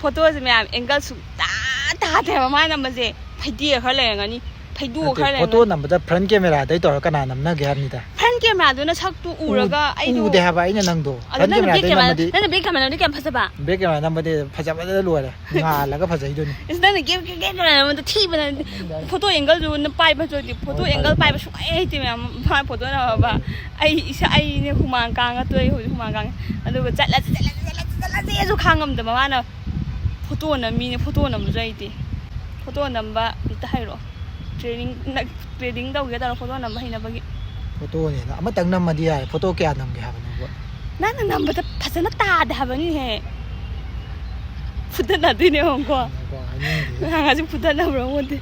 ꯐꯣꯇꯣꯁꯦ ꯃꯌꯥꯝ ꯑꯦꯡꯒꯜ ꯁꯨꯡꯇꯥ ꯇꯥꯗꯦ ꯍꯥꯏꯕ ꯃꯥꯅ ꯅꯝꯕꯁꯦ꯫ ꯐꯩꯗꯤꯌ ꯈꯔ ꯂꯩꯔꯝꯒꯅꯤ, ꯐꯩꯗꯣꯛꯑ ꯅꯠꯇꯦ, ꯈꯔ ꯐꯣꯇꯣ ꯂꯩꯔꯝꯒꯅꯤ꯫ ꯅꯝꯕꯗ ꯐ꯭ꯔꯟ ꯀꯦꯃꯦꯔꯥꯗꯩ ꯇꯧꯔ ꯀꯅꯥ ꯅꯝꯅꯒꯦ ꯍꯥꯏꯕꯅꯤꯗ꯫ ꯐ꯭ꯔꯟ ꯀꯦꯃꯦꯔꯥꯗꯨꯅ ꯁꯛꯇꯨ ꯎ-, ꯎꯔꯒ ꯑꯩꯗꯣ ꯎꯗꯦ ꯍꯥꯏꯕ ꯑꯩꯅ ꯅꯪꯗꯣ꯫ ꯑꯗꯣ ꯐ꯭ꯔꯟ ꯅꯪꯅ ꯕꯦꯛ ꯀꯦꯃꯦꯔꯥꯗꯩ ꯀꯦꯃꯦꯔꯥ, ꯅꯝꯃꯗꯤ ꯅꯪꯅ ꯕꯦꯛ ꯀꯦꯃꯦꯔꯥꯗꯤ ꯀꯌꯥꯝ ꯐꯖꯕ? ꯕꯦꯛ ꯀꯦꯃꯦꯔꯥ ꯅꯝꯕꯗꯤ ꯐꯖꯕꯗ ꯂꯣꯏꯔꯦ꯫ ꯉꯥꯜꯂꯒ ꯐꯖꯩꯗꯨꯅꯤ꯫ ꯏꯁ, ꯅꯪꯅ ꯒꯦꯝ, ꯒꯦꯝ, ꯒꯦꯝ ꯀꯦꯃꯦꯔꯥ ꯅꯝꯕꯗꯣ ꯊꯤꯕꯅ꯫ ꯐꯣꯇꯣ ꯑꯦꯡꯒꯜꯗꯨ ꯅꯪ ꯄꯥꯏꯕ ꯍꯩꯇ꯭ꯔꯗꯤ, ꯐꯣꯇꯣ ꯍꯣꯏ, ꯑꯦꯡꯒꯜ ꯐꯔꯦ, ꯐꯔꯦ꯫ ꯄꯥꯏꯕ ꯁꯨꯡꯍꯩ ꯍꯩꯇꯦ ꯃꯌꯥꯝ꯫ ꯃꯥ ꯐꯣꯇꯣ ꯅꯝꯃꯕ꯫ ꯑꯩ ꯏꯁꯥ, ꯑꯩꯅꯦ ꯍꯨꯃꯥꯡ ꯀꯥꯡꯉ ꯇꯣꯛꯑꯦ ꯍꯧꯖꯤꯛ, ꯍꯨꯃꯥꯡ ꯀꯥꯡꯉꯦ꯫ ꯑꯗꯨꯒ ꯆꯠꯂꯁꯤ, ꯆꯠꯂꯁꯤ, ꯆꯠꯂꯁꯤ, ꯆꯠꯂꯁꯤꯁꯨ ꯈꯥꯡ ꯉꯝꯗꯕ ꯃꯥꯅ꯫ ꯐꯣꯇꯣ ꯅꯝꯃꯤꯅꯦ, ꯐꯣꯇꯣ ꯅꯝꯕꯁꯨ ꯍꯩꯇꯦ꯫ ꯐꯣꯇꯣ ꯅꯝꯕ ꯑꯝꯇ ꯍꯩꯔꯛꯑꯣ꯫ ꯇ꯭ꯔꯦꯅꯤꯡ, ꯅ-, ꯇ꯭ꯔꯦꯅꯤꯡ ꯇꯧꯒꯦ ꯇꯧꯔ ꯐꯣꯇꯣ ꯅꯝꯕ ꯍꯩꯅꯕꯒꯤ꯫ ꯐꯣꯇꯣꯅꯦꯅ ꯑꯃꯇꯪ ꯅꯝꯃꯗꯤ ꯌꯥꯔꯦ꯫ ꯐꯣꯇꯣ ꯀꯌꯥ ꯅꯝꯒꯦ ꯍꯥꯏꯕꯅꯣꯕ? ꯅꯪꯅ ꯅꯝꯕꯗ ꯐꯖꯅ ꯇꯥꯗꯦ ꯍꯥꯏꯕꯅꯤꯍꯦ꯫ ꯐꯨꯗꯠꯅꯗꯣꯏꯅꯦ, ꯌꯦꯡꯉꯨꯀꯣ꯫ ꯉꯥꯏꯈꯣ, ꯍꯥꯏꯅꯤꯡꯗꯦ꯫ ꯅꯍꯥꯟ ꯉꯁꯤ ꯐꯨꯗꯠꯅꯕ꯭ꯔꯥ ꯈꯪꯗꯦ꯫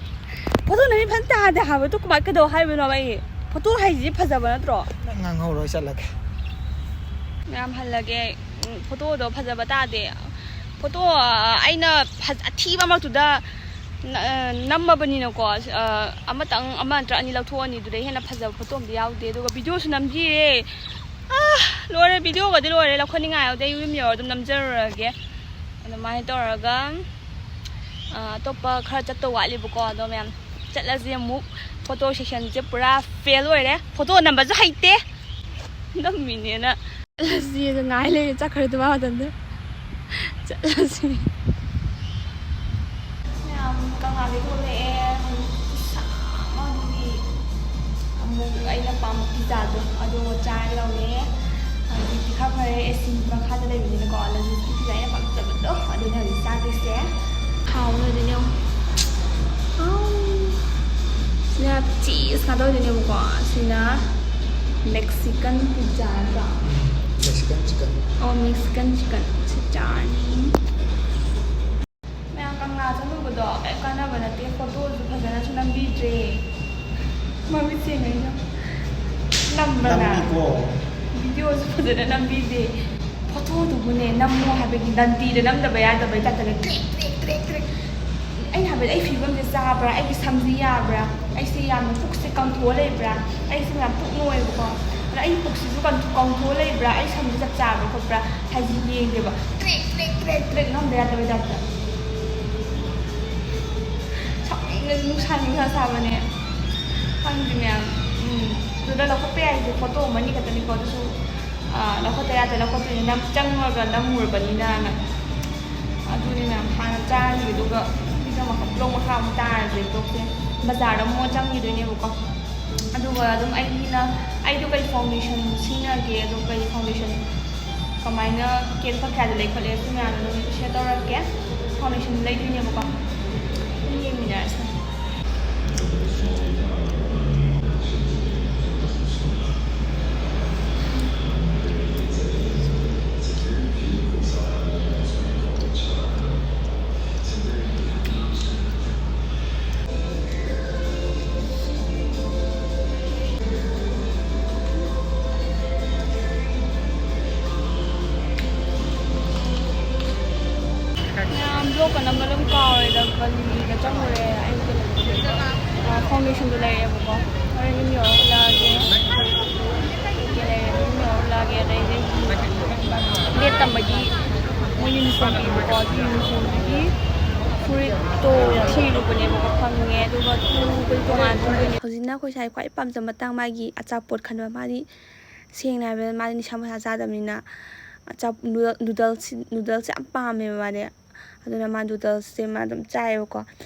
ꯐꯣꯇꯣ ꯅꯝꯃꯤ ꯐꯖꯅ ꯇꯥꯗꯦ ꯍꯥꯏꯕꯗꯣ ꯀꯃꯥꯏ, ꯀꯩꯗꯧ ꯍꯥꯏꯕꯅꯣꯕ ꯑꯩ? ꯐꯣꯇꯣ ꯍꯥꯏꯁꯤꯗꯤ ꯐꯖꯕ ꯅꯠꯇ꯭ꯔꯣ? ꯅꯪ ꯉꯥꯡꯍꯧꯔꯣ, ꯑꯩ ꯆꯠꯂꯒꯦ꯫ ꯃꯌꯥꯝ ꯍꯜꯂꯒꯦ꯫ ꯎꯝ, ꯐꯣꯇꯣꯗꯣ ꯐꯖꯕ ꯇꯥꯗꯦ꯫ ꯐꯣꯇꯣ, ꯑ, ꯑꯩꯅ ꯐꯖ-, ꯑꯊꯤꯕ ꯃꯔꯛꯇꯨꯗ ꯅ-, ꯑ, ꯅꯝꯃꯕꯅꯤꯅꯀꯣ, ꯑ, ꯑꯃꯇꯪ, ꯑꯃ ꯅꯠꯇ꯭ꯔ ꯑꯅꯤ ꯂꯧꯊꯣꯛꯑꯅꯤ, ꯑꯗꯨꯗꯩ ꯍꯦꯟꯅ ꯐꯖꯕ ꯐꯣꯇꯣ ꯑꯝꯇ ꯌꯥꯎꯗꯦ꯫ ꯑꯗꯨꯒ ꯚꯤꯗꯤꯑꯣꯁꯨ ꯅꯝꯕꯤꯔꯦ꯫ ꯂꯣꯏꯔꯦ, ꯚꯤꯗꯤꯑꯣꯒꯗꯤ ꯂꯣꯏꯔꯦ, ꯂꯧꯈꯠꯅꯤꯡꯉꯥꯏ ꯌꯥꯎꯗꯦ, ꯑꯩ ꯌꯨꯝ ꯌꯧꯔ ꯑꯗꯨꯝ ꯅꯝꯖꯔꯨꯔꯒꯦ꯫ ꯑꯗꯨꯃꯥꯏꯅ ꯇꯧꯔꯒ ꯑ, ꯑꯇꯣꯞꯄ ꯈꯔ ꯆꯠꯇꯧ ꯋꯥꯠꯂꯤꯕꯀꯣ꯫ ꯑꯗꯣ ꯃꯌꯥꯝ, ꯆꯠꯂꯁꯤ ꯑꯃꯨꯛ꯫ ꯐꯣꯇꯣ ꯁꯦꯁꯟꯁꯦ ꯄꯨꯔꯥ ꯐꯦꯜ ꯑꯣꯏꯔꯦ, ꯐꯣꯇꯣ ꯅꯝꯕꯁꯨ ꯍꯩꯇꯦ꯫ ꯅꯝꯃꯤꯅꯦꯅ꯫ ꯆꯠꯂꯁꯤ ꯑꯗꯣ ꯉꯥꯏ ꯂꯩꯔꯦ, ꯆꯠꯈ꯭ꯔꯦ ꯑꯗꯨꯃꯥꯏ ꯃꯇꯝꯗ꯫ ꯆꯠꯂꯁꯤ꯫ ꯃꯌꯥꯝ ꯀꯪꯂꯥꯗꯒꯤ ꯊꯣꯛꯂꯛꯑꯦ꯫ ꯈꯨꯁꯥ ꯑꯃ ꯑꯗꯨꯒꯤ ꯑꯃꯨꯛ ꯑꯩꯅ ꯄꯥꯝꯕ ꯄꯤꯖꯥꯗꯣ ꯑꯗꯣ ꯆꯥꯔ ꯂꯧꯔꯦ꯫ ꯍꯧꯖꯤꯛꯇꯤ ꯈꯔ ꯐꯔꯦ, ꯑꯦ ꯁꯤ ꯃꯈꯥꯗ ꯂꯩꯕꯅꯤꯅꯀꯣ꯫ ꯂꯖꯤꯁꯀꯤ ꯄꯤꯖꯥ ꯑꯩꯅ ꯄꯥꯝꯖꯕꯗꯣ ꯑꯗꯨꯅ ꯍꯧꯖꯤꯛ ꯆꯥꯗꯣꯏꯁꯦ꯫ ꯍꯥꯎꯕꯅ ꯑꯗꯨꯅꯦ ꯌꯦꯡꯉꯣ꯫ ꯍꯥꯎ꯫ ꯁꯤꯅ ꯆꯤꯁ ꯉꯥꯛꯇ ꯑꯣꯏꯗꯣꯏꯅꯦꯕꯀꯣ꯫ ꯁꯤꯅ ꯃꯦꯛꯁꯤꯀꯟ ꯄꯤꯖꯥ ꯅꯠꯇ꯭ꯔꯣ? Mexican chicken. ꯑꯣ, ꯃꯦꯛꯁꯤꯀꯟ ꯆꯤꯀꯟ꯫ ꯁꯤ ꯆꯥꯔꯅꯤ꯫ ꯃꯌꯥꯝ ꯀꯪꯂꯥ ꯆꯠꯂꯨꯕꯗꯣ ꯀꯔꯤꯝ ꯀꯥꯟꯅꯕ ꯅꯠꯇꯦ꯫ ꯐꯣꯇꯣꯁꯨ ꯐꯖꯅꯁꯨ ꯅꯝꯕꯤꯗ꯭ꯔꯦ꯫ ꯃꯃꯤꯠ ꯁꯦꯡꯉꯩꯅ ꯅꯝꯕꯅ ꯅꯝꯃꯤꯀꯣ꯫ ꯚꯤꯗꯤꯑꯣꯁꯨ ꯐꯖꯅ ꯅꯝꯕꯤꯗꯦ꯫ ꯐꯣꯇꯣꯗꯨꯕꯨꯅꯦ ꯅꯝꯃꯣ ꯍꯥꯏꯕꯒꯤ ꯗꯟꯗꯤꯗ ꯅꯝꯗꯕ ꯌꯥꯗꯕꯩ ꯇꯥꯏꯞꯇꯅꯦ ꯀ꯭ꯔꯦꯛ ꯀ꯭ꯔꯦꯛ ꯀ꯭ꯔꯦꯛ ꯀ꯭ꯔꯦꯛ꯫ ꯑꯩꯅ ꯍꯥꯏꯕꯗꯤ ꯑꯩ ꯐꯤꯕꯝꯁꯦ ꯆꯥꯕ꯭ꯔꯥ? ꯑꯩꯒꯤ ꯁꯝꯁꯦ ꯌꯥꯕ꯭ꯔꯥ? ꯑꯩꯁꯦ ꯌꯥꯝꯅ ꯄꯨꯛꯁꯦ ꯀꯪꯊꯣꯛꯑ ꯂꯩꯕ꯭ꯔꯥ? ꯑꯩꯁꯦ ꯌꯥꯝ ꯄꯨꯛ ꯅꯣꯏꯌꯦꯕꯀꯣ꯫ ꯑꯗ ꯑꯩ ꯄꯨꯛꯁꯤꯁꯨ ꯀꯪꯊꯣꯛ- ꯀꯪꯊꯣꯛꯑ ꯂꯩꯕ꯭ꯔꯥ? ꯑꯩ ꯁꯝꯁꯦ ꯆꯞ ꯆꯥꯕ꯭ꯔꯥ ꯈꯣꯠꯄ꯭ꯔꯥ ꯍꯥꯏꯁꯦ ꯌꯦꯡꯗꯦꯕ꯫ ꯇ꯭ꯔꯦꯛ ꯇ꯭ꯔꯦꯛ ꯇ꯭ꯔꯦꯛ ꯇ꯭ꯔꯦꯛ ꯅꯝꯗ ꯌꯥꯗꯕꯩ ꯇꯥꯏꯞꯇ꯫ ꯁꯥꯎꯅꯤꯡꯉꯦ, ꯅꯨꯡꯁꯥ ꯅꯨꯡꯁꯥ ꯁꯥꯕꯅꯦ꯫ ꯈꯪꯗꯦ ꯃꯌꯥꯝ꯫ ꯎꯝ꯫ ꯑꯗꯨꯗ ꯂꯧꯈꯠꯄ ꯌꯥꯏꯁꯦ ꯐꯣꯇꯣ ꯑꯃꯅꯤ ꯈꯛꯇꯅꯤꯀꯣ꯫ ꯑꯗꯨꯁꯨ, ꯑꯥ, ꯂꯧꯈꯠꯇ ꯌꯥꯗꯦ, ꯂꯧꯈꯠꯇꯣꯏꯅꯦ꯫ ꯅꯝ-, ꯆꯪꯉꯒ ꯅꯝꯃꯨꯔꯕꯅꯤꯅꯅ꯫ ꯑꯗꯨꯅꯦ ꯃꯌꯥꯝ, ꯍꯥꯟꯅ ꯆꯥꯔꯅꯤ, ꯑꯗꯨꯒ ꯁꯤꯗ ꯃꯈꯥ, ꯕ꯭ꯂꯣꯛ ꯃꯈꯥ ꯑꯃꯨꯛ ꯇꯥꯔꯁꯦ꯫ ꯕ꯭ꯂꯣꯛꯁꯦ ꯕꯖꯥꯔꯗ ꯑꯃꯨꯛ ꯆꯪꯈꯤꯗꯣꯏꯅꯦꯕꯀꯣ꯫ ꯑꯗꯨꯒ ꯑꯗꯨꯝ ꯑꯩꯒꯤꯅ, ꯑꯩꯗꯣ ꯀꯩ ꯐꯥꯎꯟꯗꯦꯁꯟ ꯁꯤꯖꯤꯟꯅꯒꯦ, ꯑꯗꯣ ꯀꯩ ꯐꯥꯎꯟꯗꯦꯁꯟ ꯀꯃꯥꯏꯅ ꯀꯦ ꯂꯨꯄꯥ ꯀꯌꯥꯗ ꯂꯩ ꯈꯣꯠꯂꯦ, ꯑꯗꯨ ꯃꯌꯥꯝꯗꯣ ꯑꯗꯨꯝ ꯁꯤꯌꯔ ꯇꯧꯔꯛꯀꯦ꯫ ꯐꯥꯎꯟꯗꯦꯁꯟ ꯂꯩꯗꯣꯏꯅꯦꯕꯀꯣ꯫ ꯑꯗꯨꯝ ꯌꯦꯡꯃꯤꯟꯅꯔꯁꯦ꯫ ꯃꯌꯥꯝ ꯕ꯭ꯂꯣꯛꯀ ꯅꯝꯕ ꯑꯗꯨꯝ ꯀꯥꯎꯔꯦꯗ, ꯒꯂꯤꯗ ꯆꯪꯉꯨꯔꯦ꯫ ꯑꯩ ꯀꯩꯅꯣ, ꯑ, ꯐꯥꯎꯟꯗꯦꯁꯟꯗꯣ ꯂꯩꯔꯛꯑꯦꯕꯀꯣ꯫ ꯍꯣꯔꯦꯟ ꯌꯨꯝ ꯌꯧꯔꯒ ꯎꯠꯂꯛꯑꯒꯦ꯫ ꯀꯩꯀꯩ ꯂꯩꯔꯦ ꯌꯨꯝ ꯌꯧꯔꯒ꯫ ꯃꯣꯏꯒꯤ ꯃꯣꯏ ꯌꯨꯅꯤꯐꯣꯔꯝ ꯄꯤꯕꯀꯣ, ꯑꯗꯨ ꯌꯨꯅꯤꯐꯣꯔꯝꯗꯨꯒꯤ ꯐꯨꯔꯤꯠꯇꯣ ꯊꯤꯔꯨꯕꯅꯦꯕꯀꯣ, ꯐꯪꯉꯦ꯫ ꯑꯗꯨꯒ ꯇꯨꯕꯗꯤ ꯇꯣꯉꯥꯟ ꯇꯨꯕꯅꯦ꯫ ꯍꯧꯖꯤꯛꯅ ꯑꯩꯈꯣꯏ ꯁ꯭ꯋꯥꯏ ꯈ꯭ꯋꯥꯏ ꯄꯥꯝꯖꯕ ꯃꯇꯥꯡ, ꯃꯥꯒꯤ ꯑꯆꯥꯄꯣꯠ ꯈꯟꯕ꯫ ꯃꯥꯗꯤ ꯁꯦꯡꯅ ꯍꯥꯏꯕꯗ ꯃꯥꯗꯤ ꯅꯤꯁꯥ ꯄꯨꯁꯥ ꯆꯥꯗꯕꯅꯤꯅ ꯑꯆꯥ-, ꯅꯨꯗꯜ-, ꯅꯨꯗꯜꯁ, ꯅꯨꯗꯜꯁ ꯌꯥꯝ ꯄꯥꯝꯃꯦꯕ ꯃꯥꯗꯤ꯫ ꯑꯗꯨꯅ ꯃꯥ ꯅꯨꯗꯜꯁꯁꯦ ꯃꯥ ꯑꯗꯨꯝ ꯆꯥꯏꯌꯦꯕꯀꯣ꯫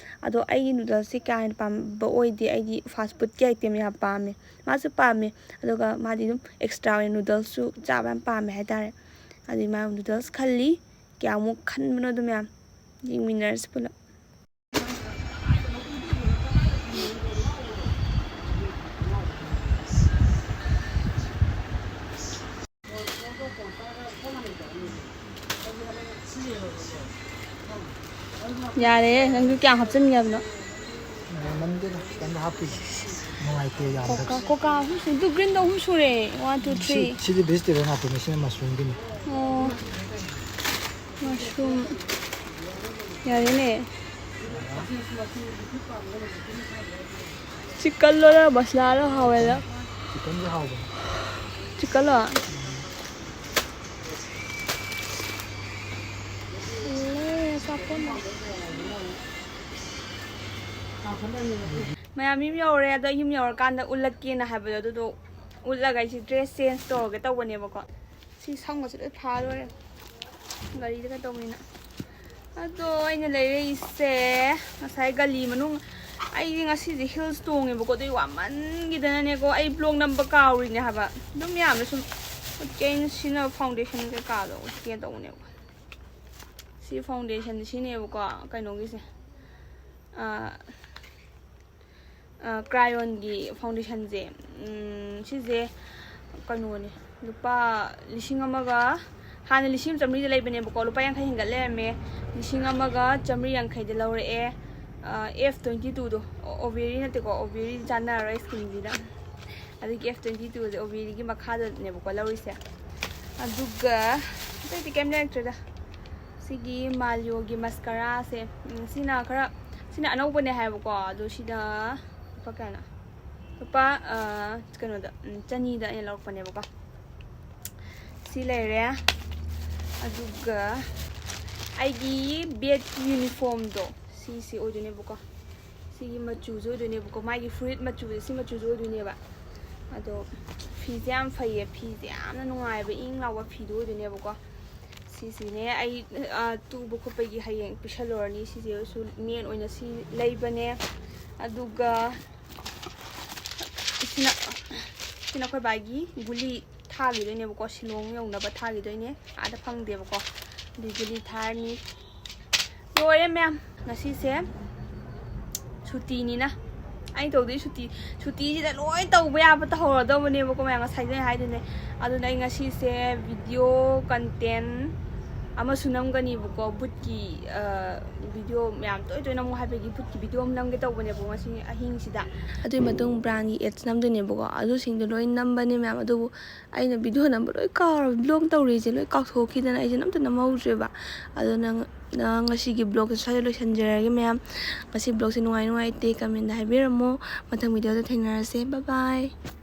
ꯑꯗꯣ ꯑꯩꯒꯤ ꯅꯨꯗꯜꯁꯁꯦ ꯀꯌꯥ ꯍꯦꯟꯅ ꯄꯥꯝꯕ ꯑꯣꯏꯗꯦ, ꯑꯩꯗꯤ ꯐꯥꯁ ꯐꯨꯗꯀꯤ ꯑꯥꯏꯇꯦꯝ ꯌꯥꯝ ꯄꯥꯝꯃꯦ꯫ ꯃꯥꯁꯨ ꯄꯥꯝꯃꯦ, ꯑꯗꯨꯒ ꯃꯥꯗꯤ ꯑꯗꯨꯝ ꯑꯦꯛꯁꯇ꯭ꯔꯥ ꯑꯣꯏꯅ ꯅꯨꯗꯜꯁꯁꯨ ꯆꯥꯕ ꯌꯥꯝ ꯄꯥꯝꯃꯦ ꯍꯥꯏꯇꯥꯔꯦ꯫ ꯑꯗꯨꯗꯤ ꯃꯥ ꯅꯨꯗꯜꯁ ꯈꯜꯂꯤ꯫ ꯀꯌꯥꯃꯨꯛ ꯈꯟꯕꯅꯣꯗꯣ ꯃꯌꯥꯝ ꯌꯦꯡꯃꯤꯟꯅꯔꯁꯤ ꯄꯨꯂꯞ꯫ ꯌꯥꯔꯦ, ꯅꯪꯁꯨ ꯀꯌꯥ ꯍꯥꯞꯆꯤꯟꯒꯦ ꯍꯥꯏꯕꯅꯣ? ꯌꯥꯝꯃꯟꯗꯦꯗ, ꯈꯤꯇꯪ ꯍꯥꯞꯄꯤ꯫ ꯅꯨꯡꯉꯥꯏꯇꯦ ꯌꯥꯝꯗꯕꯁꯦ꯫ ꯀꯣꯀꯥ, ꯀꯣꯀꯥ ꯑꯍꯨꯝꯁꯨ, ꯑꯗꯨ ꯒ꯭ꯔꯤꯟꯗꯣ ꯑꯍꯨꯝ ꯁꯨꯔꯦ꯫ One, two, three. ꯁꯤ-, ꯁꯤꯗꯤ ꯚꯦꯖꯤꯇꯦꯕꯜ ꯉꯥꯛꯇꯅꯦ, ꯁꯤꯅ ꯃꯁꯔꯨꯝꯒꯤꯅꯤ꯫ ꯑꯣ, ꯃꯁꯔꯨꯝ꯫ ꯌꯥꯔꯦꯅꯦ꯫ ꯆꯤꯛꯀꯟꯂꯣꯔ ꯃꯁꯂꯥꯔ ꯍꯥꯎꯋꯦꯗ? ꯆꯤꯛꯀꯟꯁꯨ ꯍꯥꯎꯕꯅꯦ꯫ ꯆꯤꯛꯀꯟꯂꯣ? ꯂꯣꯏꯔꯦ, ꯑꯆꯥꯄꯣꯠꯅ꯫ ꯃꯌꯥꯝ ꯌꯨꯝ ꯌꯧꯔꯦ꯫ ꯑꯗꯣ ꯌꯨꯝ ꯌꯧꯔꯀꯥꯟꯗ ꯎꯠꯂꯛꯀꯦꯅ ꯍꯥꯏꯕꯗꯣ, ꯑꯗꯨꯗꯣ ꯎꯠꯂꯒ ꯑꯩꯁꯦ ꯗ꯭ꯔꯦꯁ ꯆꯦꯟꯖ ꯇꯧꯔꯒꯦ ꯇꯧꯕꯅꯦꯕꯀꯣ꯫ ꯁꯤ ꯁꯝꯒꯁꯦ ꯂꯣꯏ ꯐꯥ ꯂꯣꯏꯔꯦ, ꯒꯥꯔꯤꯗ ꯀꯩꯗꯧꯕꯅꯤꯅ꯫ ꯑꯗꯣ ꯑꯩꯅ ꯂꯩꯔꯛꯏꯁꯦ ꯉꯁꯥꯏ ꯒꯂꯤ ꯃꯅꯨꯡ, ꯑꯩꯗꯤ ꯉꯁꯤꯁꯦ ꯍꯤꯜꯁ ꯇꯣꯡꯉꯦꯕꯀꯣ, ꯑꯗꯨꯏ ꯋꯥꯃꯟꯈꯤꯗꯅꯅꯦꯀꯣ, ꯑꯩ ꯕ꯭ꯂꯣꯛ ꯅꯝꯕ ꯀꯥꯎꯔꯤꯅꯦ ꯍꯥꯏꯕ꯫ ꯑꯗꯨꯝ ꯃꯌꯥꯝꯅ ꯁꯨꯝ ꯎꯠꯀꯦ, ꯑꯩꯅ ꯁꯤꯖꯤꯟꯅꯕ ꯐꯥꯎꯟꯗꯦꯁꯟ ꯀꯩꯀꯥꯗꯣ ꯎꯠꯀꯦ ꯇꯧꯕꯅꯦꯕ꯫ ꯁꯤ ꯐꯥꯎꯟꯗꯦꯁꯟ ꯁꯤꯖꯤꯟꯅꯩꯌꯦꯕꯀꯣ, ꯀꯩꯅꯣꯒꯤꯁꯦ, ꯑꯥ, ꯑꯥ, ꯀ꯭ꯔꯥꯌꯣꯟꯒꯤ ꯐꯥꯎꯟꯗꯦꯁꯟꯁꯦ꯫ ꯎꯝ, ꯁꯤꯁꯦ ꯀꯩꯅꯣꯅꯦ, ꯂꯨꯄꯥ ꯂꯤꯁꯤꯡ ꯑꯃꯒ, ꯍꯥꯟꯅ ꯂꯤꯁꯤꯡ ꯑꯃ ꯆꯥꯝꯃꯔꯤꯗ ꯂꯩꯕꯅꯦꯕꯀꯣ, ꯂꯨꯄꯥ ꯌꯥꯡꯈꯩ ꯍꯦꯟꯒꯠ ꯂꯩꯔꯝꯃꯦ꯫ ꯂꯤꯁꯤꯡ ꯑꯃꯒ ꯆꯥꯝꯃꯔꯤ ꯌꯥꯡꯈꯩꯗ ꯂꯧꯔꯛꯑꯦ꯫ ꯑꯥ, ꯑꯦꯐ ꯇ꯭ꯋꯦꯟꯇꯤ ꯇꯨꯗꯣ, ꯑꯣ-, ꯑꯣꯕꯦꯔꯤ ꯅꯠꯇꯦꯀꯣ, ꯑꯣꯕꯦꯔꯤ ꯆꯥꯟꯅꯔꯔꯣꯏ ꯁ꯭ꯀꯤꯟꯁꯤꯗ꯫ ꯑꯗꯒꯤ ꯑꯦꯐ ꯇ꯭ꯋꯦꯟꯇꯤ ꯇꯨꯁꯦ ꯑꯣꯕꯦꯔꯤꯒꯤ ꯃꯈꯥꯗꯅꯦꯕꯀꯣ ꯂꯧꯔꯤꯁꯦ꯫ ꯑꯗꯨꯒ ꯑꯇꯩꯗꯤ ꯀꯩꯝ ꯂꯩꯔꯛꯇ꯭ꯔꯦꯗ꯫ ꯁꯤꯒꯤ ꯃꯥꯂꯤꯌꯣꯒꯤ ꯃꯁꯀꯔꯥꯁꯦ, ꯎꯝ, ꯁꯤꯅ ꯈꯔ, ꯁꯤꯅ ꯑꯅꯧꯕꯅꯦ ꯍꯥꯏꯕꯀꯣ꯫ ꯑꯗꯣ ꯁꯤꯗ ꯂꯨꯄꯥ ꯀꯌꯥꯅꯣ? ꯂꯨꯄꯥ, ꯑ, ꯀꯩꯅꯣꯗ, ꯎꯝ, ꯆꯅꯤꯗ ꯑꯩꯅ ꯂꯧꯔꯛꯄꯅꯦꯕꯀꯣ꯫ ꯁꯤ ꯂꯩꯔꯦ꯫ ꯑꯗꯨꯒ ꯑꯩꯒꯤ ꯕꯦꯠꯀꯤ ꯌꯨꯅꯤꯐꯣꯔꯝꯗꯣ ꯁꯤꯁꯤ ꯑꯣꯏꯗꯣꯏꯅꯦꯕꯀꯣ꯫ ꯁꯤꯒꯤ ꯃꯆꯨꯁꯦ ꯑꯣꯏꯗꯣꯏꯅꯦꯕꯀꯣ, ꯃꯥꯒꯤ ꯐꯨꯔꯤꯠ ꯃꯆꯨꯁꯦ ꯁꯤ ꯃꯆꯨꯁꯦ ꯑꯣꯏꯗꯣꯏꯅꯦꯕ꯫ ꯑꯗꯣ ꯐꯤꯁꯦ ꯌꯥꯝ ꯐꯩꯌꯦ, ꯐꯤꯁꯦ ꯌꯥꯝꯅ ꯅꯨꯡꯉꯥꯏꯕ ꯏꯪ ꯂꯥꯎꯕ ꯐꯤꯗꯣ ꯑꯣꯏꯗꯣꯏꯅꯦꯕꯀꯣ꯫ ꯁꯤꯁꯤꯅꯦ ꯑꯩ, ꯑ, ꯇꯨꯕ ꯈꯣꯠꯄꯒꯤ ꯍꯌꯦꯡ ꯄꯤꯁꯜꯂꯨꯔꯅꯤ꯫ ꯁꯤꯁꯤꯁꯨ ꯃꯦꯟ ꯑꯣꯏꯅ ꯁꯤ ꯂꯩꯕꯅꯦ꯫ ꯑꯗꯨꯒ ꯁꯤꯅ, ꯁꯤꯅ ꯑꯩꯈꯣꯏ ꯕꯥꯒꯤ ꯒꯨꯂꯤ ꯊꯥꯈꯤꯗꯣꯏꯅꯦꯕꯀꯣ, ꯁꯤꯂꯣꯡ ꯌꯧꯅꯕ ꯊꯥꯈꯤꯗꯣꯏꯅꯦ, ꯑꯥꯗ ꯐꯪꯗꯦꯕꯀꯣ꯫ ꯑꯗꯨꯒꯤ ꯒꯨꯂꯤ ꯊꯥꯔꯅꯤ꯫ ꯂꯣꯏꯔꯦ ꯃꯌꯥꯝ, ꯉꯁꯤꯁꯦ ꯁꯨꯇꯤꯅꯤꯅ ꯑꯩ ꯇꯧꯗꯣꯏ ꯁꯨꯇꯤ, ꯁꯨꯇꯤꯁꯤꯗ ꯂꯣꯏ ꯇꯧꯕ ꯌꯥꯕ ꯇꯧꯍꯧꯔꯗꯧꯕꯅꯦꯕꯀꯣ ꯃꯌꯥꯝ, ꯉꯁꯥꯏꯗꯩ ꯍꯥꯏꯗꯨꯅꯦ꯫ ꯑꯗꯨꯅ ꯑꯩ ꯉꯁꯤꯁꯦ ꯚꯤꯗꯤꯑꯣ ꯀꯟꯇꯦꯟ ꯑꯃꯁꯨ ꯅꯝꯒꯅꯤꯕꯀꯣ, ꯕꯨꯠꯀꯤ, ꯑ, ꯚꯤꯗꯤꯑꯣ ꯃꯌꯥꯝ ꯇꯣꯏ ꯇꯣꯏꯅ ꯑꯃꯨꯛ ꯍꯥꯏꯕꯒꯤ ꯕꯨꯠꯀꯤ ꯚꯤꯗꯤꯑꯣ ꯑꯃ ꯅꯝꯒꯦ ꯇꯧꯕꯅꯦꯕꯀꯣ ꯉꯁꯤ ꯑꯍꯤꯡꯁꯤꯗ꯫ ꯑꯗꯨꯒꯤ ꯃꯇꯨꯡ ꯕ꯭ꯔꯥꯟꯒꯤ ꯑꯦꯠꯁ ꯅꯝꯗꯣꯏꯅꯦꯕꯀꯣ, ꯑꯗꯨꯁꯤꯡꯗꯣ ꯂꯣꯏ ꯅꯝꯕꯅꯦ ꯃꯌꯥꯝ꯫ ꯑꯗꯨꯕꯨ ꯑꯩꯅ ꯚꯤꯗꯤꯑꯣ ꯅꯝꯕ ꯂꯣꯏ ꯀꯥꯎꯔꯕ, ꯕ꯭ꯂꯣꯛ ꯇꯧꯔꯤꯁꯦ ꯂꯣꯏ ꯀꯥꯎꯊꯣꯛꯈꯤꯗꯅ ꯑꯩꯁꯦ ꯑꯝꯇ ꯅꯝꯍꯧꯗ꯭ꯔꯦꯕ꯫ ꯑꯗꯣ ꯅꯪ, ꯅꯪ ꯉꯁꯤꯒꯤ ꯕ꯭ꯂꯣꯛꯁꯦ ꯁ꯭ꯋꯥꯏꯗ ꯂꯣꯏꯁꯤꯟꯖꯔꯒꯦ ꯃꯌꯥꯝ꯫ ꯉꯁꯤ ꯕ꯭ꯂꯣꯛꯁꯦ ꯅꯨꯡꯉꯥꯏ ꯅꯨꯡꯉꯥꯏꯇꯦ ꯀꯃꯦꯟꯗ ꯍꯥꯏꯕꯤꯔꯝꯃꯣ꯫ ꯃꯊꯪ ꯚꯤꯗꯤꯑꯣꯗ ꯊꯦꯡꯅꯔꯁꯦ꯫ ꯕꯥꯏ ꯕꯥꯏ꯫